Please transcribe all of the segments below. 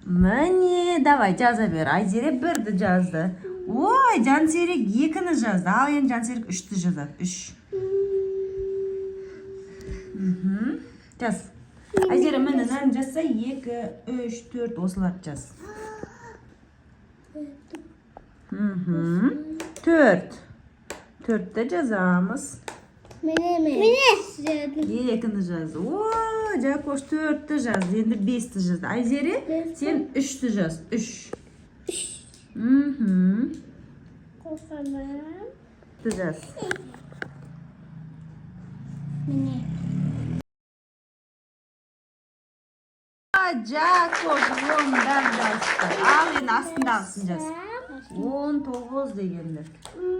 Міне, давай, жаза бер. Айзере бірді жазды. Ой, Жансерік екіні жазды. Ал енді Жансерік үшті жазады. Үш. Жаз. Айзере, міне, мынаны жазса, екі, үш, төрт, осыларды жаз. Төрт. Төртті жазамыз. Міне, міне. Екіні жазды. О, Жакош төртті жазды. Енді бесті жазды. Айзере, сен үшті жаз. Үш. Қосамын. Жаз. Міне. Жакош ондан жазды. Ал енді астындағысын жаз. 19 дегенді.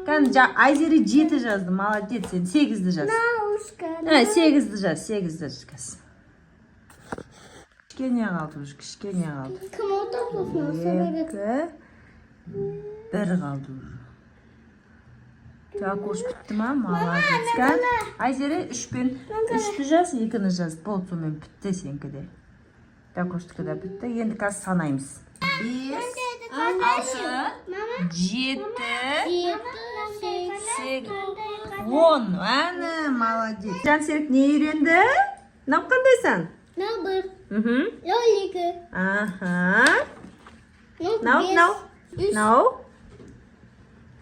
Кәні, Айзере жеті жазды. Молодец, сен сегізді жаз. Наушка. Ә, сегізді жаз, сегізді жаз қазір. Кішкене қалды уже, кішкене қалды. Кім отырды сосын? Екі, бір қалды уже. Жакош бітті ма? Молодец. Кәні, Айзере, үш пен үшті жаз, екіні жаз. Болды, сонымен бітті сенікі де. Жакоштікі де бітті. Енді қазір санаймыз. Бес, алты, жеті, Жеті, сегіз. сегіз, 10. Әні, молодец. Жансерік не үйренді? Мынау қандай сан? Мынау бір. Мынау екі. Мынау Мынау, бес. мынау. Үш. Мынау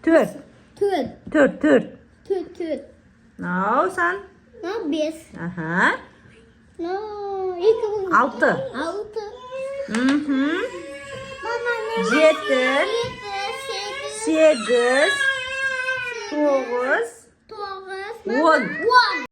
төрт. Төрт. Төрт, төрт. Төрт, төрт. Мынау сан. Мынау бес. Мынау екі. Алты. Алты. Мама, Жеті. Жеті, сегіз. Сегіз, тоғыз, Тоғыз. 10. 10.